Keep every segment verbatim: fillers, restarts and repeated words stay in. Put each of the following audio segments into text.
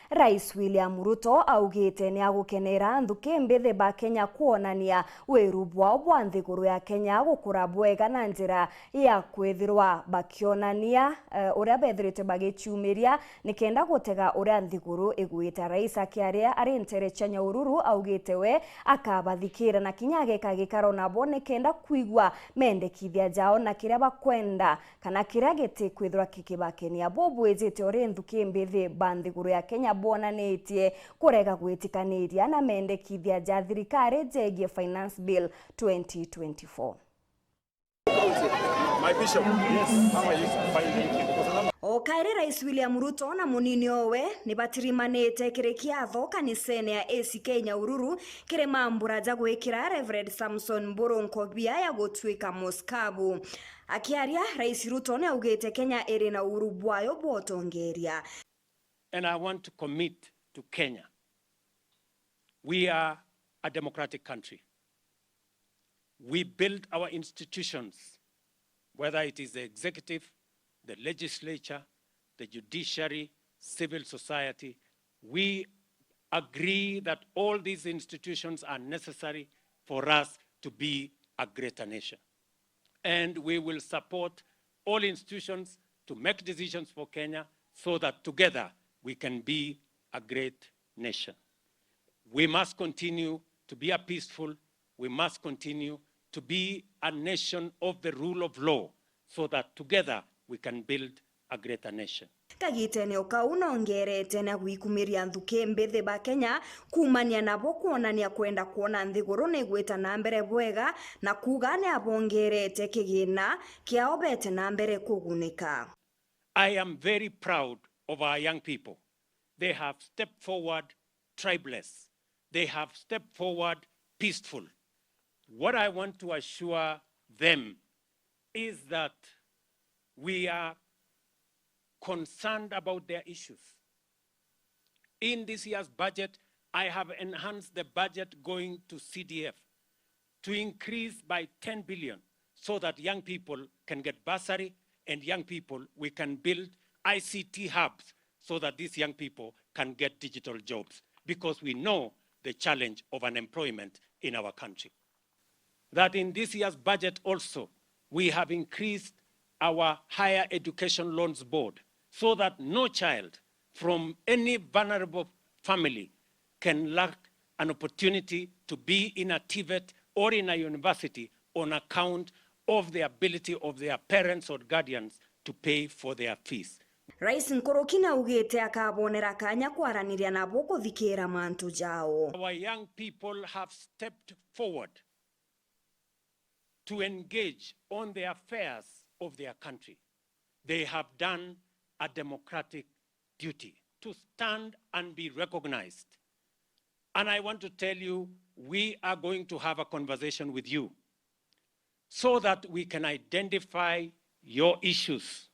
Rais William Ruto augite ni agukenera nthuki mbithi ba Kenya kwonania wiru bwao bwa nthiguru ya Kenya gukura bwega na njira ya kwithirwa bakionania, eh, uria bethirite bagiciumiria nikenda gutega uria nthiguru igwita. Rais akiaria ari ntere cia Nyahururu augite we akabathikira na kinya ageka gikaro nabo nikenda kwigua mendekithia jao na kiria bakwenda kana kiria giti kwithirwa kikibakenia. Bo bwijite uri nthuki mbithi ba nthiguru ya Kenya bonanitie kurega gwitikaniria na mendekithia ja thirikari jegie Finance Bill twenty twenty-four. My bishop. Yes. How are you? Fine, thank you. O kairi Rais William Ruto na munini owe ni batirimanite kiri kiatho kanisene ya A C K Nyahururu kiri mambura ja gwikira Reverend Samson Mburu nkobia ya gutuika muskabu. Akiaria, Rais Ruto ni augite Kenya iri na uhuru bwayo bwa utongeria. And I want to commit to Kenya. We are a democratic country. We build our institutions, whether it is the executive, the legislature, the judiciary, civil society. We agree that all these institutions are necessary for us to be a greater nation. And we will support all institutions to make decisions for Kenya so that together we can be a great nation. We must continue to be a peaceful, we must continue to be a nation of the rule of law so that together we can build a greater nation. Kagitene o kau nongerete na gwikumiria nthuki mbithi ba Kenya kuumania nabo kwonania kwenda kwona nthiguru ni igwita na mbere bwega na kuuga ni abongerete kigina kiao bete na mbere kugunika. I am very proud of our young people. They have stepped forward tribeless. They have stepped forward peaceful. What I want to assure them is that we are concerned about their issues. In this year's budget, I have enhanced the budget going to C D F to increase by ten billion so that young people can get bursary and young people, we can build I C T hubs so that these young people can get digital jobs, because we know the challenge of unemployment in our country. That in this year's budget also, we have increased our Higher Education Loans Board so that no child from any vulnerable family can lack an opportunity to be in a TVET or in a university on account of the ability of their parents or guardians to pay for their fees. Rais Nkuruki naugite akabonera kanya kwaraniria nabo kuthikira mantu jao. Our young people have stepped forward to engage on the affairs of their country. They have done a democratic duty to stand and be recognized. And I want to tell you, we are going to have a conversation with you so that we can identify your issues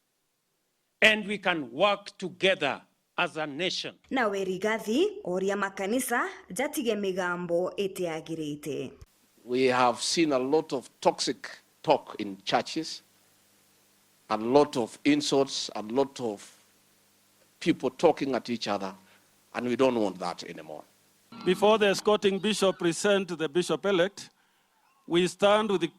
and we can work together as a nation. Nawe Rigathi, oria makanisa jatige migambo itiagirite. We have seen a lot of toxic talk in churches, a lot of insults, a lot of people talking at each other, and we don't want that anymore. Before the escorting bishop present the bishop-elect, we stand with the